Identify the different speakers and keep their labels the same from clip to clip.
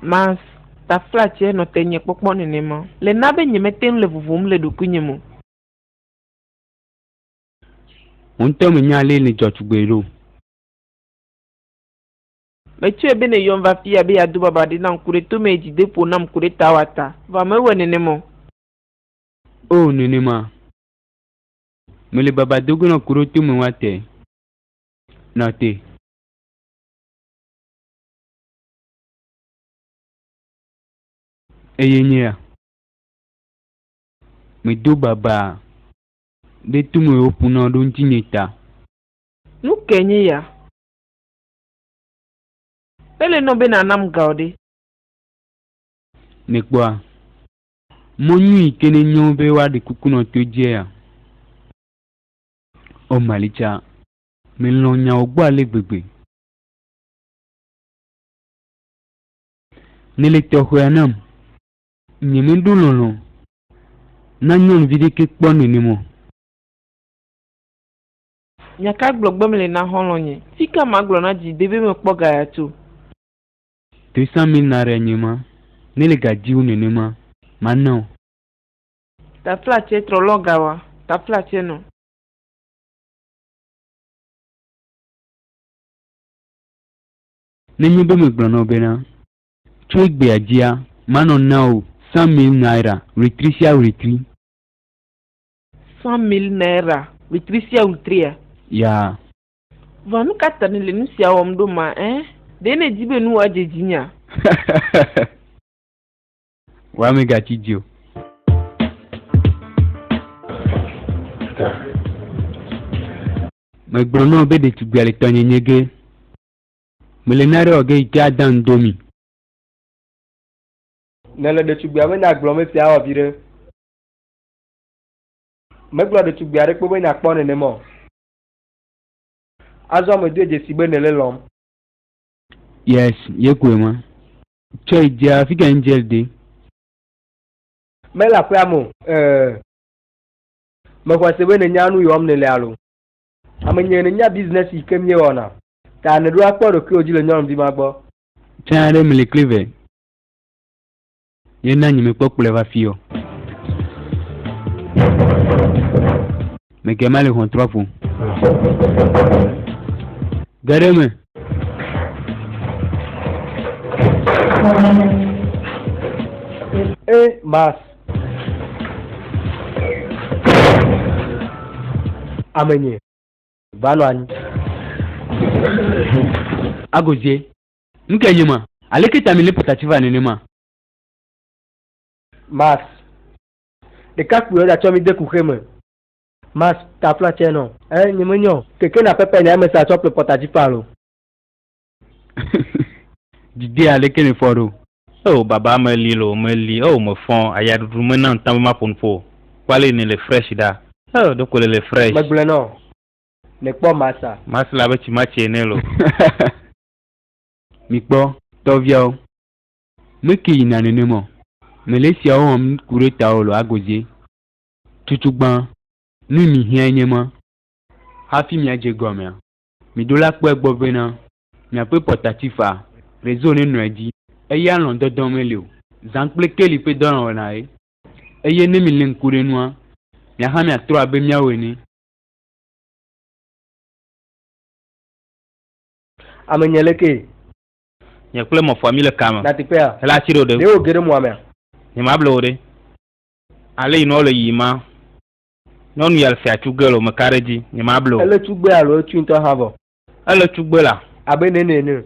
Speaker 1: Mas, taflatse nɔ te nye kpɔkpɔ nenema. Le na be nyemete ŋu le vovom le ɖokuinye me o.
Speaker 2: Wò ŋutɔ mènya ale nèdzɔ tugbee ɖo o.
Speaker 1: Metsɔe be nèyɔm va afia be yeado baba ɖi nam ku ɖe tome yi dzideƒo nam ku ɖe tawòa ta, vɔa mewɔe nenema o.
Speaker 2: Oo, nenema. Mele baba do ge nɔ ku ɖe tome ŋua te. Nɔ te. Eye nye ya. Medo baba ɖe tome woƒonɔ ɖo ŋutinye ta.
Speaker 1: Nu kae nye ya? Mele nɔ be nànam ga o ɖe.
Speaker 2: Nèkpɔa? Mɔ nyui yi ke nenyo be woaɖe kuku nɔ to dzie ya? O Malitsa, melɔ̃ nyawo gbɔ ale gbegbe. Nèle tɔxɛa nam. Nyemeɖo lɔlɔ̃ na nyɔnuvi ɖeke kpɔ nenem o.
Speaker 1: Nya ka gblɔ gbe mele na xɔlɔ̃nye? Fika magblɔ na Dzide be mekpɔ ga ya tso?
Speaker 2: 200 mille naira nye ma. Ne le ga diwo nenema, mana wò.
Speaker 1: Taflatse trɔ lɔ ga wa. Taflatse nɔ.
Speaker 2: Nenye be megblɔ na wò bena, tso egbea dzia, manɔ na wò 100 mille naira ɣleti sia ɣleti.
Speaker 1: 100 mille naira wlitri sia wlitria?
Speaker 2: Ya.
Speaker 1: Vɔa nu ka ta nèle nu sia wɔm ɖo ma, ẽ? Ɖe nèdi be nuwò adze dzinyea?
Speaker 2: Wòa mègatsi dzi o. Megblɔ na wò be ɖetugbia le tɔnye nye ge. Mele nane wɔ ge yi ke ada ŋdo mi.
Speaker 3: Nèle ɖetugbia ƒe nya gblɔm esia awɔ viɖe. Megblɔ ɖetugbi aɖe kpɔ be nya kpɔ nenema o. Azɔ medoe dzesi be nèle lɔm.
Speaker 2: Yes, ye koe ma. Tsɔe dzea, fi ka Angel de?
Speaker 3: Mele aƒea me o. Ee. Mexɔe se be nènya nu yi wɔm nèle alo? Ame nyee nènya business yi ke míewɔna. Ta nèɖo akpɔ ɖokuiwò dzi le nyɔnuvi ma gbɔ.
Speaker 2: Tsã ɖe mele kli vɛ. Ye na nyemekpɔ kplɔe va fi o. Meke ma le ʋɔtrua ƒom. Ge ɖe eme.
Speaker 3: E mas. Amenye, va nɔ anyi.
Speaker 2: Agozie, nu kae nye ma? Aleke ta mi lé pɔtati va nenema?
Speaker 3: Mas. Ɖekakpuiwo ɖatsɔ mi de kuxe me. Mas, taflatse nɔ. Ɛ, nyemenyɔ o. Keke na pepe nya eme sa tsɔ ƒle pɔtati fa lo.
Speaker 2: Didi aleke nèfɔ ɖo?
Speaker 4: Eo baba meli loo meli eo mefɔ ayaɖuɖu mena ŋta be maƒo nuƒo o kpɔ ale yi nèle fresh ɖa eo ɖeko le le fresh.
Speaker 3: Megblɔe nɔ nèkpɔ Masa.
Speaker 4: Masa le abe tsimatsi ene loo.
Speaker 2: Mikpɔ, tɔviawo. Meke yina nenem o. Mele esiawo wɔm ku ɖe tawò lo agodzie. Tutugbã, nu mi hiãe nye ma. Hafi miadze egɔmea, miɖo la kpɔe gbɔ bena miaƒe pɔtatifa, rezo nenɔ edzi. Eya lɔ̃dɔdɔ meli o. Zã kple keli ƒe dɔ wɔna ye. Eye ne milé ŋku ɖe nua, miaxa miatrɔ abe míawo ene.
Speaker 3: Ame nye lekee?
Speaker 4: Nye kple mɔfɔa mi le kame.
Speaker 3: Nyateƒea?
Speaker 4: Ele atsi ɖo ɖe.
Speaker 3: Ɖe wòge ɖe mɔa mea?
Speaker 4: Nyemable wò ɖe. Ale yi nua le yiyim ma, nyɔnu ya le fia tsu ge le o, meka ɖe edzi. Nyemable o.
Speaker 3: Ele tugbe alo etui ŋutɔ hã vɔ?
Speaker 4: Ele tugbe la.
Speaker 3: Abe nene ene.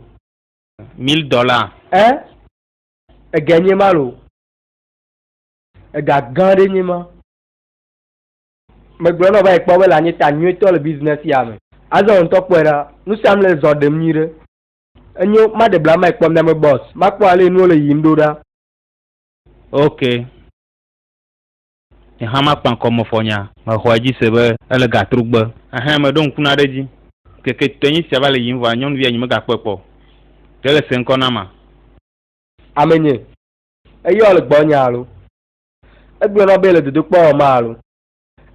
Speaker 4: Mil dɔla.
Speaker 3: Ɛ? Ega nye ma lo. Ega gã ɖe nye ma. Megblɔ nɔ va yi kpɔ be le anyi ta nyuietɔ le business ya me. Azɔ ŋutɔ kpɔe ɖa, nu sia nu le zɔ ɖem nyuiɖe. Enyo, maɖe bla mayi kpɔ miame boss. Makpɔ ale yi nuwo le yiyim ɖo ɖa.
Speaker 4: Ok. Nye hã makpa ŋkɔ mefɔ nya. Mexɔ edzi se be ele ga tro gbe. Ɛhɛn, meɖo ŋku naɖe dzi. Keke tɔnye sia va le yiyim vɔa nyɔnuvia nyemegakpɔe kpɔ o. Ɖe le se ŋkɔ nama?
Speaker 3: Amenye, eyɔ le gbɔnye alo? Egblɔ na be le dodokpɔ wɔm alo?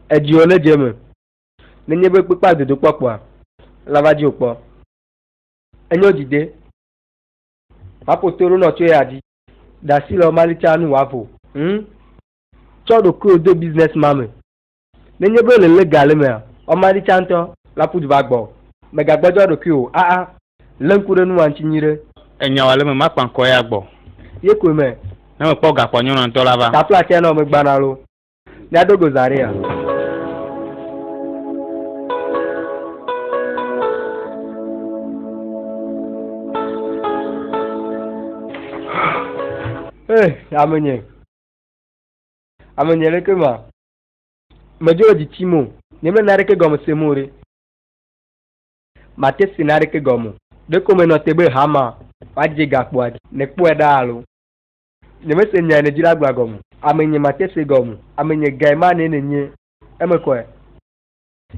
Speaker 3: Edziwò nedze eme. Nenye be kpekpea dodokpɔ kpɔa, lava dzi wò kpɔ. Enyo dide. Maƒo to ɖo nɔ tso ya dzi. Ɖe asi le Omalicha ŋu wòavo. Hm? Tsɔ ɖokuiwò de business ma me. Nenye be èle ga le emea, Omalicha ŋutɔ la ƒu du va gbɔwò. Mègagbɔdzɔ ɖokuiwò o. Aa, lé ŋku ɖe nua ŋuti nyuiɖe.
Speaker 4: Enya wò ale me makpa ŋkɔ ya gbɔ.
Speaker 3: Ye koe me.
Speaker 4: Ne mekpɔ ga kpɔa, nyɔnua ŋutɔ la va.
Speaker 3: Taflatse nɔ megbana loo. Míado go zã ɖea? Ee, amenye. Amenye leke ma? Medzo le dzi tsim o. Nye mele naneke gɔme sem o ɖe. Mate se naneke gɔme o. Ɖeko menɔ te be hama woadze gakpoa dzi. Nèkpɔe ɖa alo? Nyemese nya nèdzi la gblɔa gɔme o. Ame nye mate se gɔme o. Ame nye gae ma ne nènye. Eme kɔe.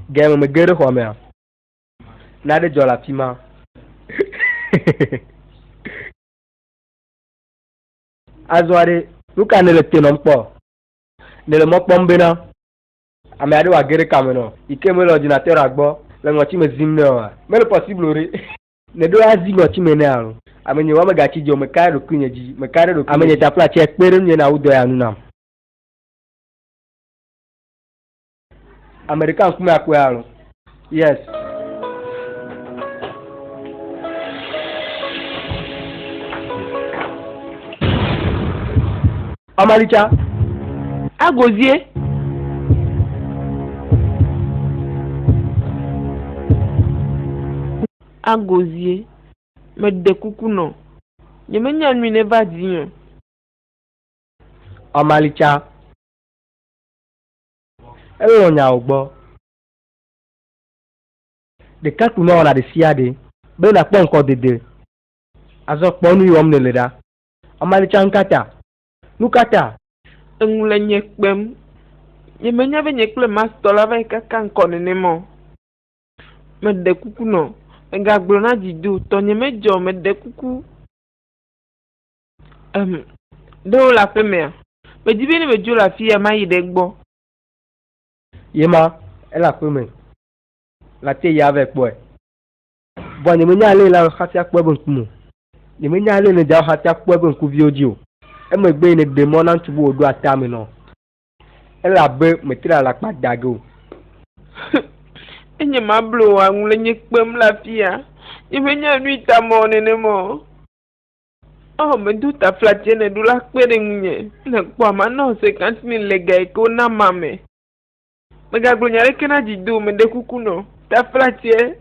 Speaker 3: Gae me mege ɖe xɔa mea? Nane dzɔ le afi ma. Azɔ aɖe, nu ka nèle te nɔm kpɔ? Nèle mɔ kpɔm bena ame aɖe wòage ɖe kame nɔ yi ke mele ordinateur gbɔ le ŋɔtime zim nɛ oa? Mele possible o ɖe. Nèɖo azi ŋɔtime nɛ alo? Amenye wa megatsi dzi o, meka ɖe ɖokuinye dzi, meka ɖe ɖokuinye Amenye taflatse, kpe ɖe ŋunye nàwu dɔ ya nu nam. Ame ɖeka ŋkume akpɔe alo? Yes. Ọmalịcha.
Speaker 1: Agozie. Agozie, meɖe kuku nɔ. Nyemenya nui neva dzinye o.
Speaker 3: Ọmalịcha. Elɔ̃ nyawo gbɔ. Ɖekakpui mewɔna ɖesiaɖe be nàkpɔ ŋkɔdede. Azɔ kpɔ nu yi wɔm nèle ɖa. Ọmalịcha nukata? Nukata?
Speaker 1: Eŋu le nye kpem. Nyemenya be nye kple mastɔ la va yi kaka ŋkɔ nenema o. Meɖe kuku nɔ. Mègagblɔ na Dzido o. Tɔnye medzɔ o. Meɖe kuku. Em, ɖe wole aƒemea? Medi be ne medzo le afi ya mayi ɖe egbɔ.
Speaker 3: Ye ma, ele aƒeme. Late yi ava kpɔe. Vɔa nyemenya ale la hafi akpɔ eƒe ŋkume o. Nyemenya ale nèdza hafi akpɔ eƒe ŋkuviwo dzi o. Emegbe nèɖe mɔ na ŋutsu be wòɖo atame nɔ. Ele abe mètre alakpa da ge o.
Speaker 1: Enye mablo oa, ŋu le nye kpem le afia. Nyemenya nui ta mɔ nenema o. Ɔ, medo taflatse nèɖo la kpe ɖe ŋunye. Nèkpɔa, manɔ sekanti le ga yi ke wona ma me. Mègagblɔ nya aɖeke na Dzido o, meɖe kuku nɔ. Taflatse,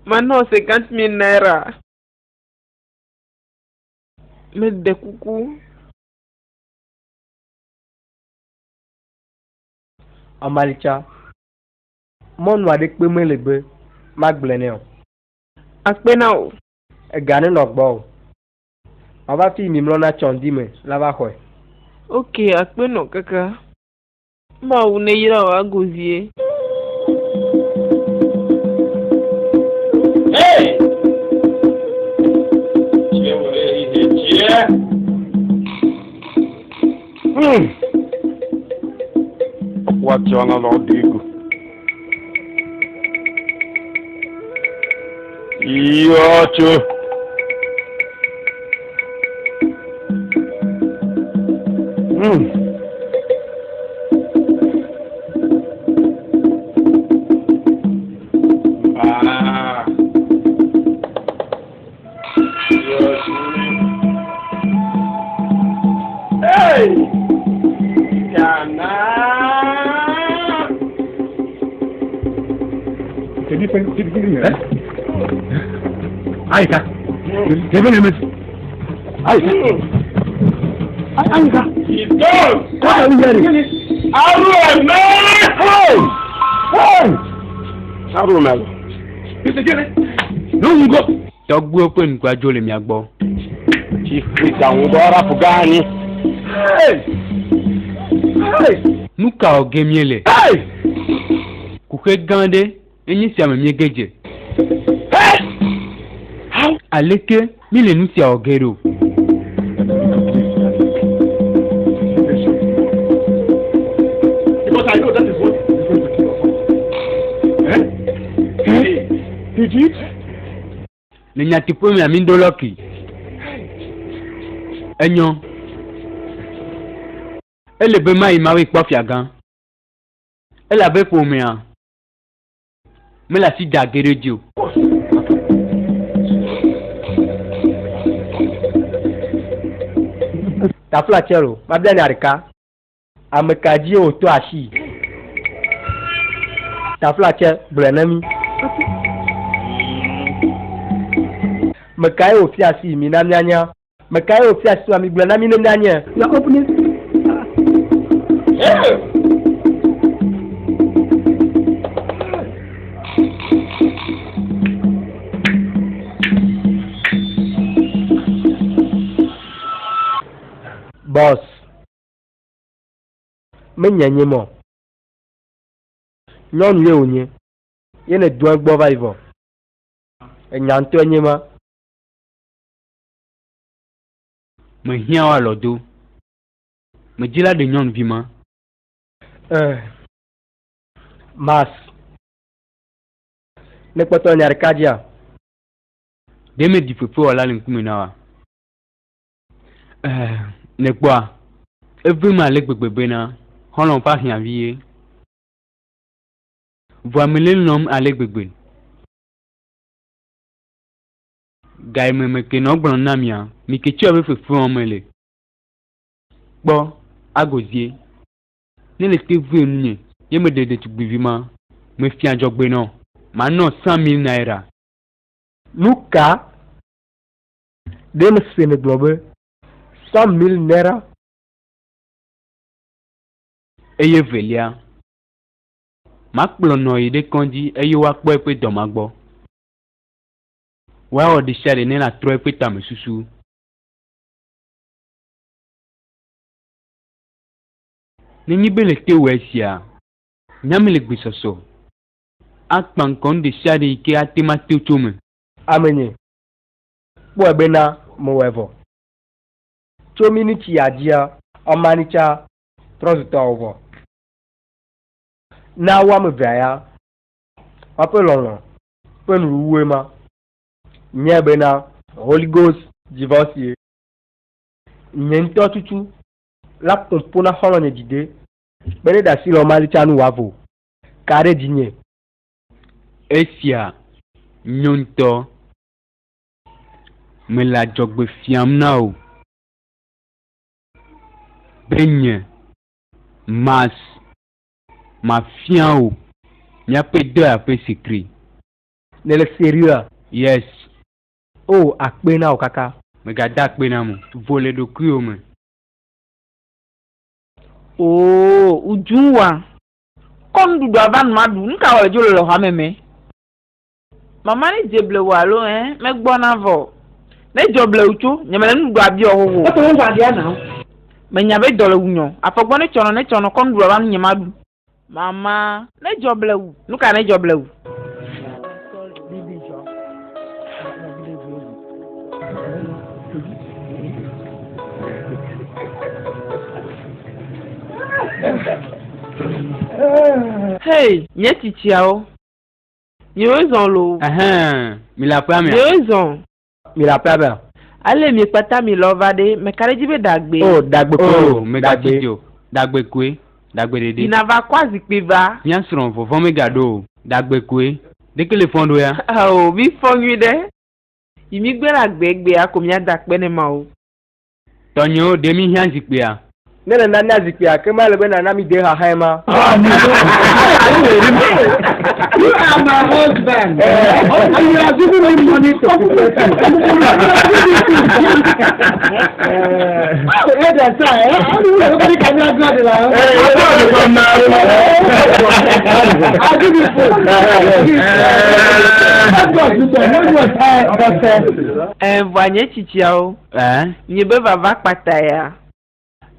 Speaker 1: manɔ 50 mille naira. Meɖe kuku.
Speaker 3: Amalicha, mɔnu aɖekpe mele be magblɔe nɛ o.
Speaker 1: Akpe na wò.
Speaker 3: Ega nenɔ gbɔwò. Mava fi yi mimlɔna tsɔ ŋdi me la va xɔe.
Speaker 1: Ok, akpe nɔ kaka. Mawu neyra wò Agozie.
Speaker 4: Hey! Tsie wòle ihe tsie.
Speaker 5: Ọkwụ achọọla ọdụ ego. Ihe ọchụ.
Speaker 4: Ah. Ihe ọchụ.
Speaker 5: Hey! Kana! Kedu ife kedu ife mere? Ayika. Kedu ife na-emezi? Ayika. Ayika.
Speaker 4: Idol!
Speaker 5: What are we hearing?
Speaker 4: Arụ eme!
Speaker 5: Hey! Hey!
Speaker 4: Arụ melụ.
Speaker 5: N'onwugo.
Speaker 2: Tɔgbuiwo ƒe ŋgɔadzo le mia gbɔ.
Speaker 4: Chief Priest anwụgo ọ rapụgo anyị.
Speaker 5: Hey! Hey!
Speaker 2: Nu ka wɔ ge míele?
Speaker 5: Hey!
Speaker 2: Kuxe gã aɖe enye sia me míege dze.
Speaker 5: Hey! How?
Speaker 2: Aleke míele nu sia wɔ ge ɖo?
Speaker 5: Because I know that is what is going to kill us all. Eh? Eh? Did it?
Speaker 2: Le nyateƒe mea, míɖo lɔki. Enyo. Ele be mayi mawɔe kpɔ fiagã. Elabe ƒomea mele asi da ge ɖe edzi o.
Speaker 3: Taflatse lo, mabia nya ɖeka. Ame ka dzie wòtɔ asii? Taflatse, gblɔe na mí. Me kae wòfia asii? Mina míanya. Me kae wòfia asii? Migblɔe na mí ne míanye.
Speaker 5: You are opening.
Speaker 3: Boss. Menye nye mɔ. Nyɔnu ye wònye. Ye ne doa gbɔ va yi vɔ. Enya ŋutɔe nye ma.
Speaker 2: Mehiã wo alɔ do. Medzi la ɖe nyɔnuvi ma.
Speaker 3: Eh. Mas. Ne kpɔtɔ nya ɖeka dzia.
Speaker 2: Ɖe meɖi fefewɔla le ŋkume na woa? Eh, nèkpɔa? Evem ale gbegbe bena xɔlɔ̃ ƒe ahiãvi ye. Vɔa mele lɔ̃m ale gbegbe. Gayime meke nɔ gblɔm na mia, mike tsɔe be fefe wɔm mele. Kpɔ, Agozie, ne le te vue nunye ye meɖe ɖetugbivi ma, mefia dzɔgbe nɔ. Manɔ 100,000 naira.
Speaker 3: Nuka? Ɖe mese nègblɔ be 100,000 naira?
Speaker 2: Eye evelia, makplɔ nɔ yi ɖe kɔdzi eye woakpɔ eƒe dɔma gbɔ. Woawɔ ɖesiaɖe ne natrɔ eƒe tamesusu. Nenye be le te wɔ esia, nya mele gbesɔsɔ akpa ŋkɔ nu ɖesiaɖe yi ke ate ŋu ato tso eme.
Speaker 3: Amenye, Kpɔe bena mewɔe vɔ. Tso miniti ya dzia, ɔmanitsa trɔ zu tɔwò vɔ. Na wo ame evea ya woaƒe lɔlɔ̃ ƒe nuwuwue ma. Nyae bena Holy Ghost divorce ye. Nye ŋutɔ tutu la ƒom ƒo na xɔlɔ̃nye dzide be ne ɖe asi le ɔmanitsa ŋu wòavo. Ka ɖe dzinye.
Speaker 2: Esia nyo ŋutɔ. Mele adzɔgbe fiam na wò be nye, Mars, mafia wò míaƒe dɔ ya ƒe secret.
Speaker 3: Nèle sérieux-a?
Speaker 2: Yes.
Speaker 3: Oh, akpe na wò kaka.
Speaker 2: Mègada akpe nam o. Vo le ɖokuiwò me.
Speaker 1: Oo, uju wa. Kɔ nuɖuɖua va nɔ maɖu. Nu ka wɔ le dzo le le xɔa me me? Mama ne dze blewu alo ɛ megbɔna vɔ. Ne dzɔ blewu tso, nye mele nuɖuɖua biɔ xoxo.
Speaker 5: Eto wo va bia na.
Speaker 1: Menya be dɔ le wunyɔ. Afɔgbɔ ne tsɔnɔ ne tsɔnɔ kɔ nuɖuɖua va nu nye maɖu. Mama ne dzɔ blewu. Nu ka ne dzɔ blewu? Hey, nye tsitsiawo. Miwoe zɔn loo.
Speaker 2: Ɛhɛn, mi le aƒea mea?
Speaker 1: Miwoe zɔn.
Speaker 3: Mi le aƒea mea?
Speaker 1: Ale mi kpata mi lɔ va ɖe, meka ɖe edzi be ɖagbe.
Speaker 3: Oh, ɖagbe koe.
Speaker 2: Oh, megatsi dzi o. Ɖagbe koe. Ɖagbe ɖeɖe.
Speaker 1: Yina va kɔ azikpui va.
Speaker 2: Mía srɔ̃, vɔvɔ̃ megaɖo o. Ɖagbe koe. Ɖeke le fɔ̃ ɖo ya?
Speaker 1: Ao, mi fɔ̃ nyuiɖe. Yi mi gbe le agbe egbea ko mía da akpe ne Mawu.
Speaker 2: Tɔnyewo, ɖe mi hiã zikpuia?
Speaker 3: Ne nèna mía zikpuia, ke mele be nàna mí de xaxae ma.
Speaker 5: You are my husband. And you are giving me money to prepare food. Eh, that's right. I give you food.
Speaker 1: Ẽ, vɔa nye tsitsiawo.
Speaker 2: Ẽ?
Speaker 1: Nye be vava kpata ya.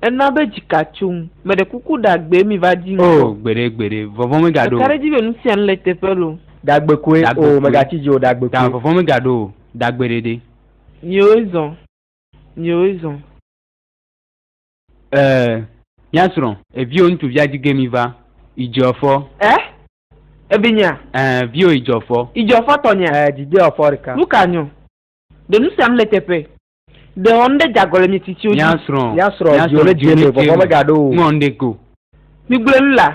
Speaker 1: Ena be dzika tsom. Meɖe kuku ɖagbe mi va dzi ŋkɔ.
Speaker 2: Oh, gbeɖe, gbeɖe. Vɔvɔ̃ megaɖo o.
Speaker 1: Meka ɖe edzi be nu sia nu le eteƒe loo.
Speaker 3: Ɖagbe koe.
Speaker 2: Ɖagbe
Speaker 3: Oh,
Speaker 2: koe.
Speaker 3: mègatsi dzi o, ɖagbe
Speaker 2: Ta
Speaker 3: koe.
Speaker 2: vɔvɔ̃ megaɖo o. Ɖagbe ɖeɖe.
Speaker 1: Miwoe zɔ. Miwoe zɔ.
Speaker 2: Ɛɛ, mía srɔ̃, eviwò ŋutsuvia dzi ge miva. Idzɔfɔ.
Speaker 1: Ɛ? Evinyea?
Speaker 2: Ɛɛ, viwò Idzɔfɔ.
Speaker 1: Idzɔfɔ tɔnyea?
Speaker 3: Ɛɛ, dzidee ɔfɔ ɖeka.
Speaker 1: Nu ka nyɔ? Ɖe nu sia nu le eteƒe? Ɖe wɔ nu ɖe dze agɔ le mi tsitsiwo dzi.
Speaker 2: Mía srɔ̃.
Speaker 3: Mía srɔ̃, dziwò ne dze eme, vɔvɔ̃ megaɖo o.
Speaker 2: Ŋɔ nu ɖe ko.
Speaker 1: Migblɔe nu la,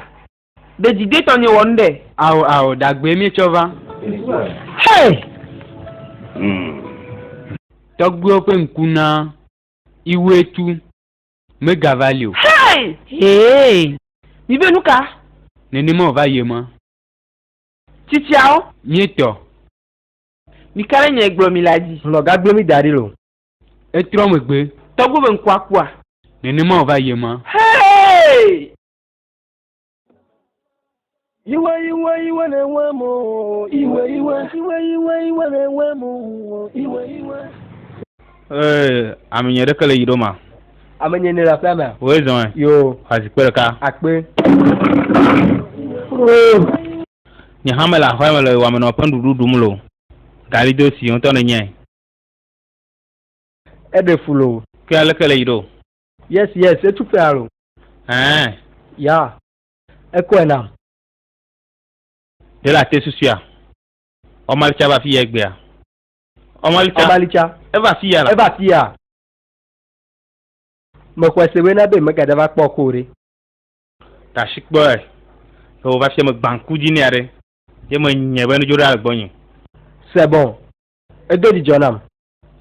Speaker 1: ɖe dzidetɔ nye wɔ nu ɖe?
Speaker 2: Ao, ao, ɖagbee míetsɔ va.
Speaker 5: Hey!
Speaker 2: Tɔgbuiwo ƒe ŋku na iwoe tu megava li o.
Speaker 1: Hey!
Speaker 6: Hey!
Speaker 1: Mibe nu ka?
Speaker 2: Nenema wòva yi ema.
Speaker 1: Tsitsiawo?
Speaker 2: Míetɔ.
Speaker 1: Mika ɖe nye gblɔ mi la dzi.
Speaker 3: Hlɔ̃ gagblẽ mi da ɖi lo.
Speaker 2: Etrɔ megbe.
Speaker 1: Tɔgbuiwo be ŋkua kua?
Speaker 2: Nenema wòva yi ema.
Speaker 1: Hey!
Speaker 5: Iwe iwe iwe na-enwe m oo. Iwe iwe iwe iwe iwe na-enwe m oo. Iwe iwe.
Speaker 4: Ee, ame nye ɖeke le yi ɖo ma.
Speaker 3: Ame nye ne le aƒea mea?
Speaker 4: Wòe zɔe.
Speaker 3: Yoo.
Speaker 4: Xɔ zikpui ɖeka.
Speaker 3: Akpe.
Speaker 4: Nye hã mele aƒea me le wɔamenɔ ƒe nuɖuɖu ɖum loo. Gali do si ŋutɔ nènyae.
Speaker 3: Eɖe fu loo.
Speaker 4: Ke aleke le yi ɖo?
Speaker 3: Yes, yes, etu fea loo.
Speaker 4: Ɛɛ.
Speaker 3: Ya. Ekɔe nam.
Speaker 4: Ɖe le ate susuia? Ɔmalitsa va fiya egbea. Ɔmalitsa.
Speaker 3: Ɔmalitsa.
Speaker 4: Eva fiya la.
Speaker 3: Eva fiya. Mexɔe se be na be megada va kpɔ ko ɖe.
Speaker 4: Tashi kpɔe. Ke wova fia me gbã ŋku dzi nɛ aɖe. Ye me nye be nudzro ɖa le gbɔnye.
Speaker 3: C'est bon. Edo dzidzɔ nam.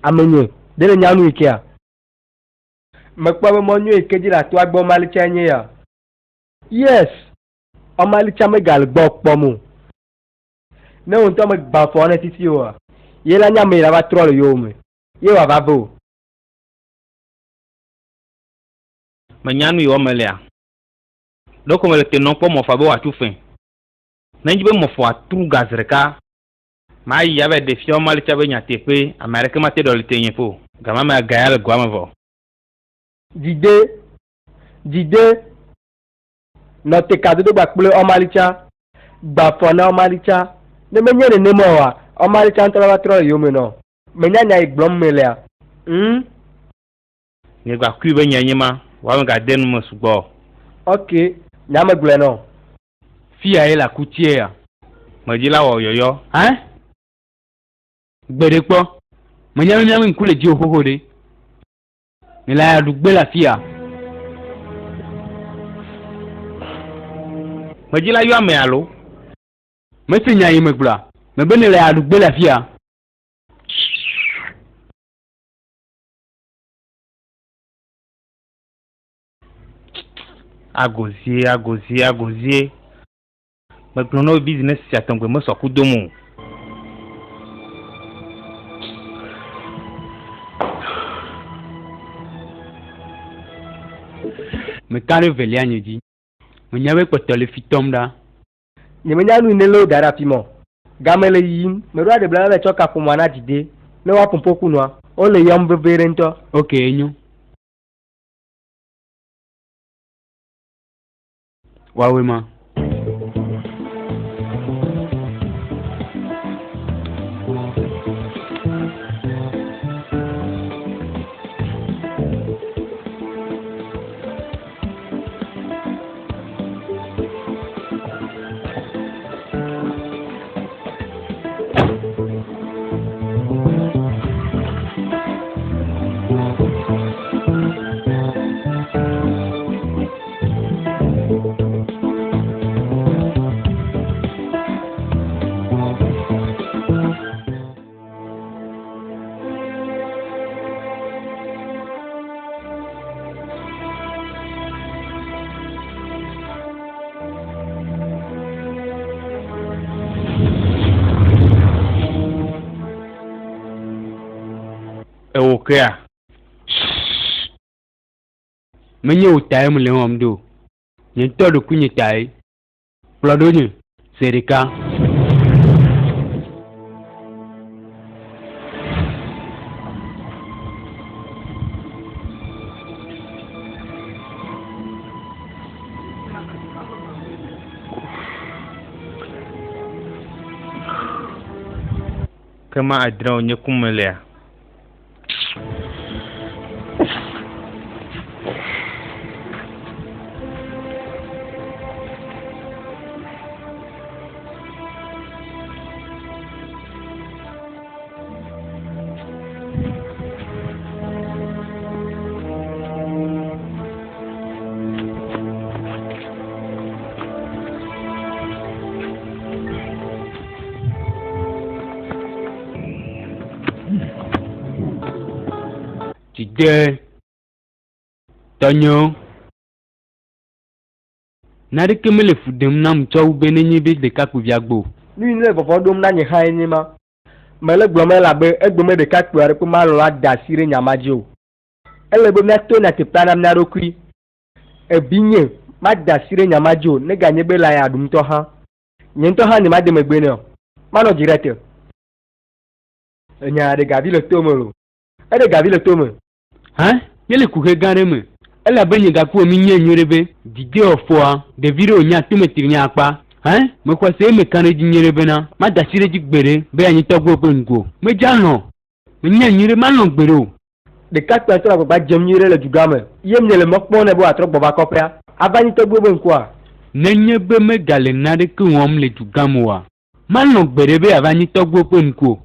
Speaker 3: Amenye, ɖe nènya nu yi kea? Mekpɔ be mɔ nyui yi ke dzi nàto agbɔ Ɔmalitsae nye ya. Yes! Ɔmalitsa megale gbɔwò kpɔm o. Ne wò ŋutɔ mègbã afɔ nɛ fifi oa, ye la nye ame yi lava trɔ le yowòme, ye wòava ve wò.
Speaker 4: Menya nu yi wɔm melea? Ɖeko mele te nɔm kpɔ mɔfɔa be wòatu fẽ. Ne edzi be mɔfɔa tru ga zi ɖeka, mayi ava ɖe fia Ɔmalitsa be nyateƒee ame aɖeke mate ɖɔli tenye ƒe o. Gama mea ga ya le goa me vɔ.
Speaker 3: Dzide, dzide, nɔ te kadodo gba kple Ɔmalitsa, gba afɔ na Ɔmalitsa. Ne menye nenema oa, Ɔmalitsa ŋutɔ lava trɔ le yowòme nɔ. Mènya nya yi gblɔm melea? Ŋ.
Speaker 4: Nye gba kui be nya nye ma, vɔa megade nu me sugbɔ o.
Speaker 3: Ok, nya megblɔe nɔ.
Speaker 2: Fiya ye le akutie ya?
Speaker 4: Medzi la wɔ yɔyɔ.
Speaker 2: Hã? Gbeɖe kpɔ. Menya be míaƒe ŋku le dziwò xoxo ɖe. Nèle aya ɖu gbe le afia.
Speaker 4: Medzi la yɔ ame alo?
Speaker 2: Mese nya yi megblɔa? Mebe nèle aya ɖu gbe le afia.
Speaker 4: Agozie, agozie, agozie. Megblɔ na wo business sia tɔgbe mesɔ ku dom o.
Speaker 2: Meka ɖe velia nye dzi. Menya be kpɔtɔ le fi tɔm ɖa.
Speaker 3: Nyemenya nu yi nelé wo da ɖe afi ma o. Game le yiyim. Meɖo aɖe bla be tsɔ kaƒomɔa na Dzide ne woaƒo ƒo nua. Wole yɔm vevie ɖe ŋutɔ.
Speaker 2: Ok, enyo. Woawoe ma.
Speaker 4: Ewò kea?
Speaker 2: Menye wò tae mele ewɔm ɖo o. Nye ŋutɔ ɖokuinye tae. Kplɔ ɖo nye zi ɖeka.
Speaker 4: Ke ma adre wònye kum melea?
Speaker 2: Dzide. Tɔnyewo. Naneke mele fu ɖem nam tsɔ wu be nenye be ɖekakpuivia gbɔ o.
Speaker 3: Nu yi nele vɔvɔ̃ ɖom na nye hãe nye ma. Mele gblɔm elabe egbe me ɖekakpui aɖeke malɔ̃ ada asi ɖe nya ma dzi o. Ele be míato nyateƒea na mía ɖokui. Evinye mada asi ɖe nya ma dzi o neganye be le aya ɖum ŋutɔ hã. Nye ŋutɔ hã nyemade megbe nɛ o. Manɔ dzi ɖe te. Enya ɖe gavi le to me loo. Eɖe gavi le to me.
Speaker 2: Hã, míele kuxe gã aɖe me. Elabe nye gaku wɔ mí nyuie nyuie ɖe be, didi ɔ fɔa, ɖevi ɖe wònye atome tri nye akpa. Hã, mexɔe se eye meka ɖe edzi nyuie ɖe bena, mada asi ɖe edzi gbeɖe be yeanyi tɔgbuiwò ƒe ŋku o. Medze alɔ̃ o. Menyae nyuie ɖe, malɔ̃ gbeɖe o.
Speaker 3: Ɖekakpuia ŋutɔ le agbagba dzem nyuie ɖe le dugã me ye miele mɔ kpɔm nɛ be wòatrɔ gbɔ va kɔƒea ava nyi tɔgbuiwo be ŋkua?
Speaker 2: Nenye be megale naneke wɔm le dugã me oa, malɔ̃ gbeɖe be yeava nyi tɔgbuiwo ƒe ŋku o.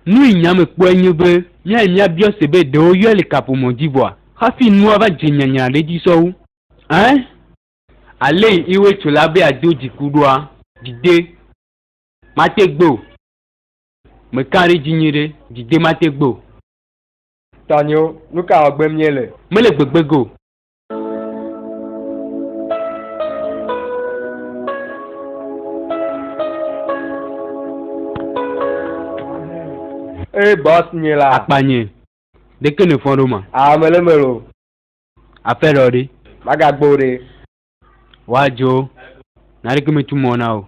Speaker 2: Nu yi nya me kpɔe nye be míayi míabiɔ se be ɖe woyɔe le kaƒomɔ dzi vɔa, hafi nua va dze nyanya ɖe edzi sɔwu. Ẽ? Ale yi iwe tso la be yeado dziku ɖoa, dide mate gbe o. Meka ɖe edzi nyuie ɖe, dide mate gbe o.
Speaker 3: Tɔnyewo, nu ka wɔ gbem míele?
Speaker 2: Mele gbegbe ge o.
Speaker 3: Eye bɔs nye la.
Speaker 2: Akpanye, ɖeke nèfɔ ɖo ma?
Speaker 3: Aa, mele eme loo.
Speaker 2: Aƒe ɖɔ ɖe.
Speaker 3: Magagbo ɖe.
Speaker 2: Woadzo. Naneke metu mɔ na o.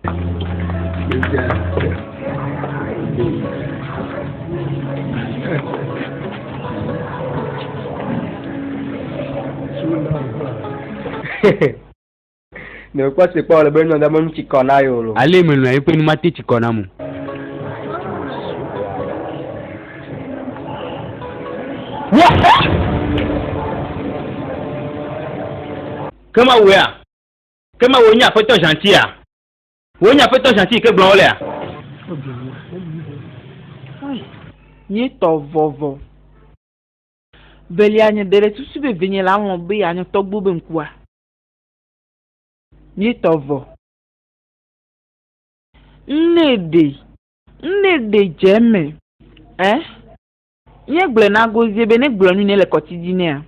Speaker 3: Ne mekpɔ se kpɔ le be nyɔnu be nu tsi kɔ na yewo lo.
Speaker 2: Ale melɔ̃a eƒe nu mate tsi kɔ nam o.
Speaker 4: Ke ma wòea? Ke ma wòe nye Aƒetɔ Gentil-a? Wòe nye Aƒetɔ Gentil yi ke gblɔm wolea?
Speaker 1: Míetɔ vɔvɔ. Velia nye ɖe ɖe susu be vinye la lɔ̃ be yeanye tɔgbuiwo be ŋkua? Míetɔ vɔ. Ŋnɛ ɖe, ŋnɛ ɖe dze eme. Ɛ? Míegblɔe na Gozie be negblɔ nu ne le kɔti dzi nɛa?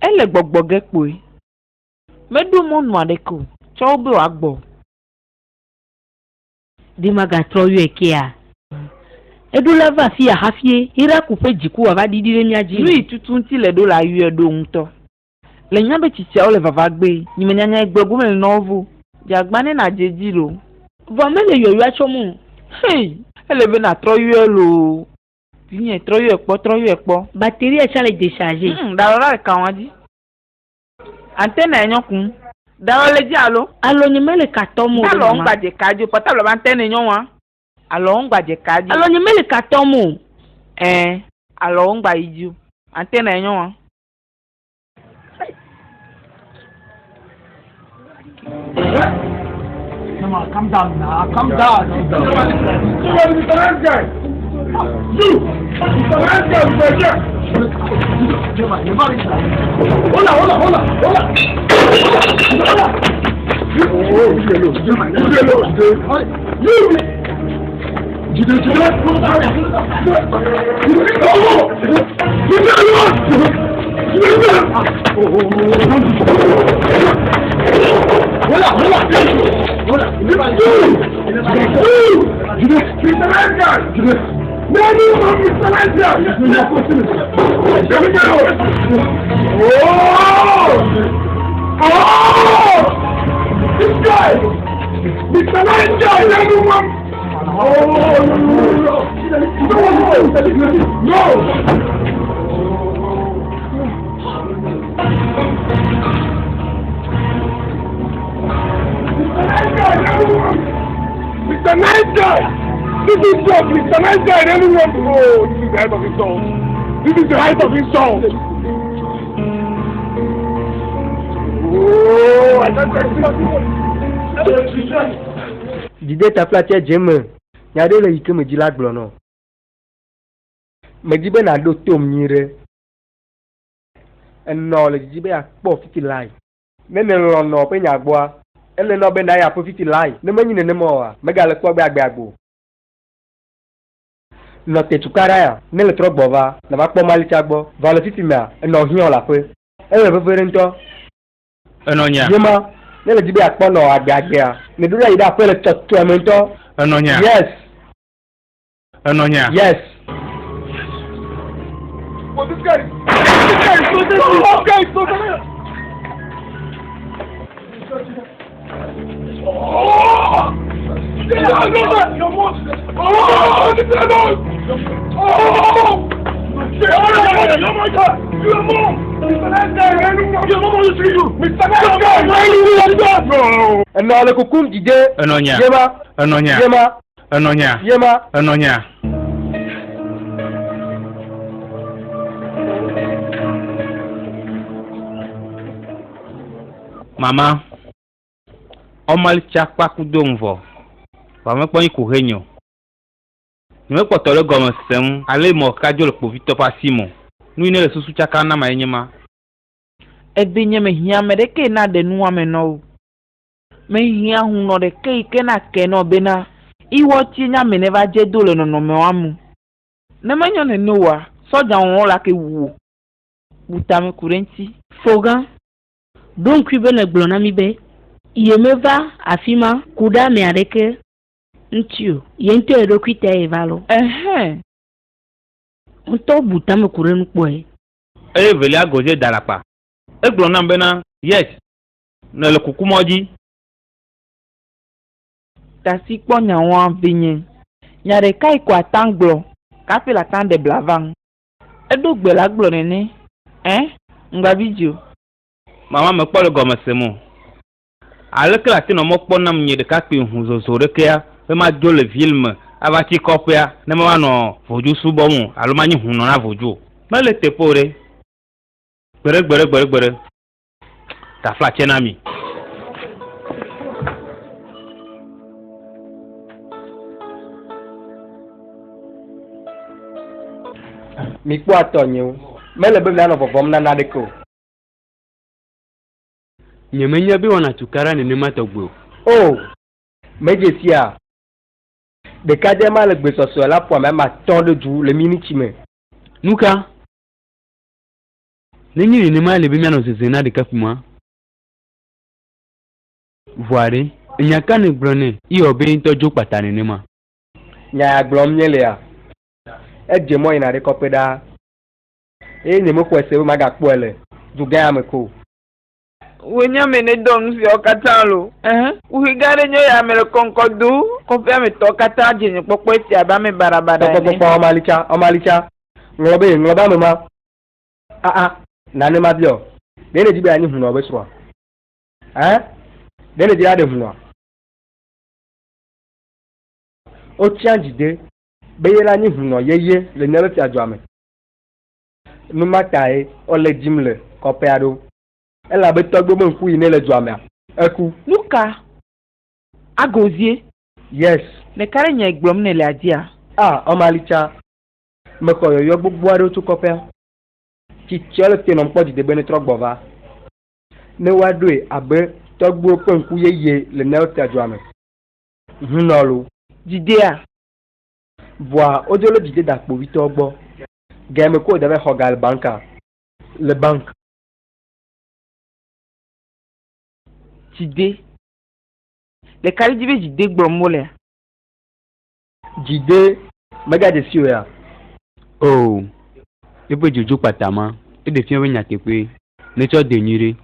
Speaker 1: Ele gbɔgbɔ ge kpoe. Meɖo mɔnu aɖeke o, tsɔ wo be wòagbɔ o.
Speaker 6: Ɖe magatrɔ yɔe kea? Eɖo la va afi ya hafie Iraku ƒe dziku wòava ɖiɖi ɖe mía dzi.
Speaker 1: Nu yi tutu ŋuti le ɖo la yɔe ɖo ŋutɔ. Le nya be tsitsiawo le vava gbee, nyi me nyanya gblɔ gome le nɔwo vo. Dze agba ne nàdze edzi loo.
Speaker 6: Vɔa mele yɔyɔa tsɔm o.
Speaker 1: Hei! Ele be nàtrɔ yɔe loo. Vinye, trɔ yɔe kpɔ, trɔ yɔe kpɔ.
Speaker 6: Batterie tsã le decharger.
Speaker 1: Hum, ɖalɔ la le ka wɔa dzi. Antenne nyɔ kum. Ɖalɔ le dzi alo?
Speaker 6: Alo nye mele ka tɔm o.
Speaker 1: Ɖalɔ ŋgba dze ka dzi o, portable be antenne nyɔ wa. Alɔ ŋgba dze ka dzi o.
Speaker 6: Alo nye mele ka tɔm o.
Speaker 1: Ɛ̃, alɔ ŋgba yi dzi o. Antenne nyɔ wa.
Speaker 7: Come on, calm down now. Calm down. Come on, Mr. Nice Guy. You, Mr. Nice Guy, Mr. Guy. Hold on, hold on, hold on, hold on. Hold on. Oh, leave alone. Leave alone. You. Jide, Jide. Mr. Nice Guy, Oh, no, no, no, no, no! Mr. Nice Guy! This is job, Mr. Nice Guy, everyone! Oh, this is the height of insult. This is the height of insult. Oh, I can't take this.
Speaker 3: Dide taflatse dze eme. Nya aɖewo le yi ke medi la gblɔ nɔ. Medi be nàɖo tom nyuiɖe. Enɔ le didi be yeakpɔ fiti lae. Ne nèlɔ̃ nɔ ƒe nya gbɔa, ele nɔ be nàyi aƒe fiti lae. Ne menyi nenema oa, mègale kpɔ be agbe agbo. Nɔ te tukaɖa ya, ne le trɔ gbɔ va, nava kpɔ Malitsa gbɔ. Vɔ le fifi mea, enɔ hiã le aƒe. Ele veve ɖe ŋutɔ.
Speaker 4: Enɔ nyea?
Speaker 3: Ye ma, ne le di be yeakpɔ nɔ agbeagbea, ne ɖo ɖa yi ɖe aƒe le tsɔtsɔe me ŋutɔ.
Speaker 4: Enɔ nyea?
Speaker 3: Yes.
Speaker 4: Enɔ nyea?
Speaker 3: Yes.
Speaker 7: Oh, this guy. This guy is so dirty. This guy is so dirty. Oh!
Speaker 3: Enɔ le kukum dide.
Speaker 4: Enɔ nyea?
Speaker 3: Yema.
Speaker 4: Enɔ nyea?
Speaker 3: Yema.
Speaker 4: Enɔ nyea?
Speaker 3: Yema.
Speaker 4: Enɔ nyea? Mama. Ɔmali tsa kpaku do ŋvɔ, vɔa mekpɔ nyi ku henye o. Nyemekpɔtɔ le gɔme sem ale mɔ ka dzo le kpovitɔ ƒe asi me o. Nu yi ne le susu tsakam nam ye nye ma.
Speaker 1: Eve nye mehiã ame ɖeke yi naɖe nuwɔame nɔ o. Mehiã hunɔ ɖeke yi ke nake nɔ bena, Iwɔ tsie nye ame neva dze do le nɔnɔmewoa me. Ne menyo nene oa, sɔdza wɔwɔ la ke wu wò. Bu tame ku ɖe eŋuti.
Speaker 6: Fogã, Ɖo ŋkui be nègblɔ na mí be yemeva afi ma ku ɖe ame aɖeke ŋuti o, ye ŋutɔ ye ɖokui tae yeva loo.
Speaker 1: Ɛhɛ̃!
Speaker 6: Ŋutɔ bu tame ku ɖe nu kpɔe.
Speaker 4: Eye velia godzie da alakpa. Egblɔ nam bena, Yes, nèle kukumɔ dzi.
Speaker 1: Tasi kpɔ nyawoa vinye. Nya ɖekae ko ata gblɔ kafi la ta ɖe bla vaŋ. Eɖo gbe la gblɔ nene. Ɛ, ŋgba vi dzi o.
Speaker 4: Mama mekpɔ le gɔme sem o. Aleke le ate nɔ mɔ kpɔm nam nye ɖekakpui ŋu zozo ɖekea be madzo le ville me ava tsi kɔƒea ne meva nɔ vodzu subɔm o alo manyi hunɔ na vodzu o. Mele teƒe o ɖe. Gbeɖe gbeɖe gbeɖe gbeɖe. Taflatse na mi.
Speaker 3: Mikpɔ atɔnyewo. Mele be mianɔ vɔvɔ̃m na naneke o.
Speaker 2: Nyemenya be woana tukaɖa nenema tɔgbi o.
Speaker 3: O! Medze sia? Ɖekadze ma le gbesɔsɔe la ƒo ame ame atɔ̃ ɖe du le miniti me.
Speaker 2: Nuka? Nenye nenema ele be míanɔ zezem na ɖekakpui ma. Vɔa ɖe, nya ka nègblɔ nɛ eye wɔ be ye ŋutɔ dzo kpata nenema?
Speaker 3: Nya ya gblɔm míelea? Edze mɔ yina ɖe kɔƒe ɖaa, eye nyemexɔe se be magakpɔe le dugã ya me ke o.
Speaker 1: Wòe nye ame ne dɔ nu siawo katã loo? Ɛhɛ, kuxi gã aɖe nye eya mele kɔŋkɔ do. Kɔƒea me tɔwo katã dze nye kpɔkpɔ esia abe ame baɖabaɖa ene.
Speaker 3: Kpɔkpɔkpɔ, ɔmalitsa, ɔmalitsa, ŋlɔ be, ŋlɔ be ame ma. Aa, nane mabia o. Ɖe nèdi be yeanyi hunɔ be srɔ̃a? Ɛ? Ɖe nèdi be yeaɖe hunɔa? Wotia dzide be ye la nyi hunɔ yeye le míaƒe fiadua me. Nu ma tae wole dim le kɔƒea ɖo. Elabe tɔgbuiwo be ŋku yi ne le dua mea, eku.
Speaker 1: Nu ka? Agozie?
Speaker 3: Yes.
Speaker 1: Ɖeka ɖe nya yi gblɔm nèlea dzia?
Speaker 3: Ah, Ɔmalitsa, Mexɔ yɔyɔ gbogbo aɖewo tso kɔƒea. Tsitsiawo le te nɔm kpɔ didi be netrɔ gbɔ va, ne woaɖoe abe tɔgbuiwo ƒe ŋku yeye le míaƒe fiadua me. Hunɔ lo.
Speaker 1: Dzidea?
Speaker 3: Vɔa wodzo le dzide da kpovitɔwo gbɔ. Ga yi me ke woda va yi xɔ ga le banka. Le bank.
Speaker 1: Dzide. Ɖeka ɖe dzi be dzide gblɔm wolea?
Speaker 3: Dzide megadze si o ya?
Speaker 2: Oo, eƒe dzodzo kpata ma, eɖe fia be nyateƒee. Netsɔ de nyuiɖe.